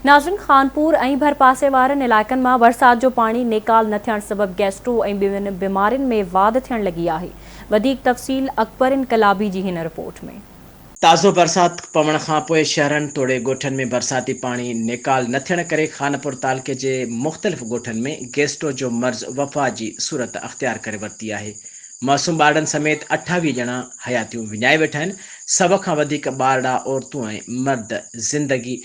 ناظرين خانپور ۽ ڀرپاسي وارن علائقن مان برسات جو پاڻي نيڪال نه ٿيڻ سبب گيسٽرو ۽ ٻين بيمارين ۾ واڌ ٿيڻ لڳي آهي وڌيڪ تفصيل اڪبر انقلابي جي هن رپورٽ ۾. تازو برسات پوڻ کانپوء شهرن توڙي ڳوٺن ۾ برساتي پاڻي نيڪال نه ٿيڻ ڪري خانپور تعلقي جي مختلف ڳوٺن ۾ گيسٽرو جو مرض وفا جي صورت اختيار ڪري ورتي آهي معصوم ٻارڙن سميت 28 ڄڻا حياتيون وڃائي ويٺا آهن، سو کان وڌيڪ ٻارڙا، عورتون ۽ مرد زندگي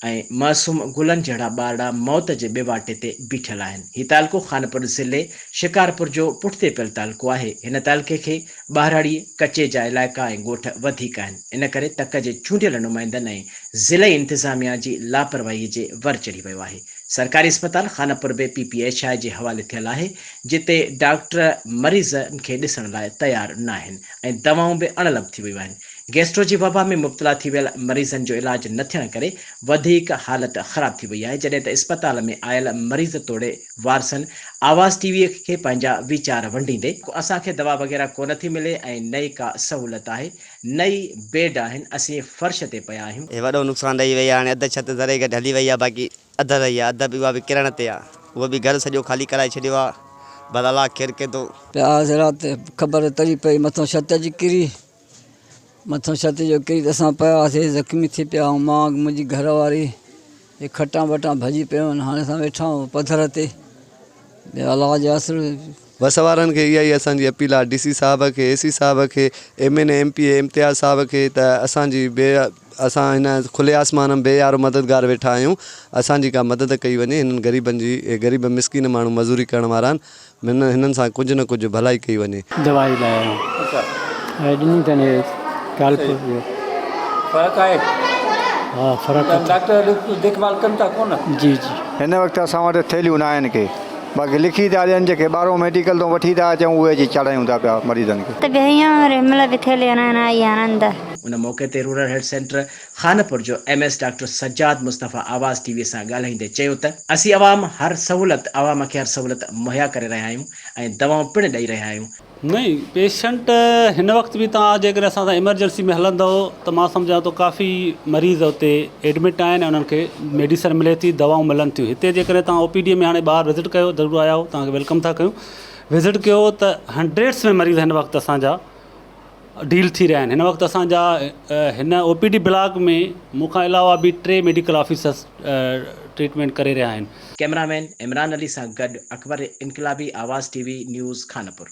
۽ معصوم گلن جهڙا ٻارڙا موت جي ٻي واٽي تي بيٺل آهن. هي تعلقو خانپور ضلعي شڪارپور جو پٺتي پيل تعلقو آهي. هن تعلقي کي ٻهراڙيء، ڪچي جا علائقا ۽ ڳوٺ وڌيڪ آهن. ان ڪري تڪ جي چونڊيل نمائندن ۽ ضلعي انتظاميا جي لاپرواهي جي ور چڙهي ويو آهي. سرڪاري اسپتال خانپور به پي پي ايڇ I جي حوالي ٿيل آهي، جتي ڊاڪٽر مريضن کي ڏسڻ لاء تيار ناهن ۽ دوائون به اڻلڀ ٿي ويون آهن. گيسٽرو جي وبا ۾ مبتلا ٿي ويل مريضن جو علاج نه ٿيڻ ڪري وڌيڪ حالت خراب ٿي وئي آهي، جڏهن ته اسپتال ۾ آيل مريض توڙي وارثن آواز ٽي وي کي پنهنجا ويچار ونڊيندي. اسان کي دوا وغيره ڪونه ٿي ملي ۽ نه ئي ڪا سهولت آهي، نه ئي بيڊ آهن، اسين فرش تي پيا آهيون. هي وڏو نقصان ڏئي وئي آهي، هاڻي اڌ ڇت ذري گهٽ هلي وئي آهي باقي اڌ رهي آهي، اڌ به اها به ڪرڻ تي آهي، اهو به گهر سڄو خالي ڪرائي ڇڏيو آهي، بس الله خير ڪندو. پيا هئاسين رات خبر تري پئي مٿان ڇت جي ڪري مٿان ڇت جو ڪري ته اسان پيا هئاسين زخمي ٿي پيا آهيون مان منهنجي گهر واري هي کٽان وٽان ڀڄي پيون آهن هاڻي اسان ويٺا آهيون پڌر تي ٻيو الله جي آسري. وس وارن کي اها ئي اسان جي اپيل آهي ڊي سي صاحب کي اي سي صاحب کي M N A M P A Imtiaz صاحب کي ته اسان جي بي اسان هن کلي آسمان ۾ بي يارو مددگار ويٺا آهيون اسان جي ڪا مدد ڪئي وڃي هنن غريبن جي اهي غريب مسڪين ماڻهو مزوري ڪرڻ وارا آهن هن هنن سان ڪجهه نه ڪجهه ڀلائي ڪئي وڃي. دوائي لاء آيو آهيان ۽ ڏني اٿن هي ڪالپور جو. فرق آهي؟ ها فرق اٿو. ڊاڪٽر ديک ڀال ڪن ٿا ڪونه؟ جي جي. هن وقت اسان وٽ ٿيلهيون نه آهن ڪي باقي لکي ٿا ڏين جيڪي ٻاهرون ميڊيڪل تون وٺي ٿا اچون اهي اچي چاڙهايون ٿا پيا مريضن کي. ته ويهيون رحمل به ٿيلهي هڻائڻ آئي هان اندر. ان موقعي تي رورل هيلٿ سينٽر خانپور جو M S doctor Sajjad Mustafa Awaz T V سان ڳالهائيندي چيو ته اسين عوام هر سهولت عوام کي هر سهولت مهيا ڪري رهيا آهيون ۽ دوائون پڻ ڏئي رهيا آهيون. نئين پيشنٽ هن وقت به توهان جيڪڏهن اسان سان ايمرجنسي ۾ هلندؤ ته مان سمجهان ٿو ڪافي مريض اتي ايڊمٽ آهن ۽ انهن کي ميڊيسن ملي ٿي دوائون ملن ٿيون هتي جيڪڏهن توهان او پي ڊي ۾ هاڻي ٻاهر وزٽ ڪيو ضرور آيا آهيو توهان کي welcome ٿا ڪيون وزٽ ڪيو ته هنڊريڊس ۾ مريض هن وقت اسان جا ڊيل ٿي رهيا آهن هن وقت اسان جا هن او پي ڊي بلاڪ ۾ مون کان علاوه به ٽي ميڊيڪل آفيسرس ٽريٽمينٽ ڪري رهيا آهن. ڪئميرا مين عمران علي سان گڏ Akbar Inqalabi Awaz T V news Khanpur.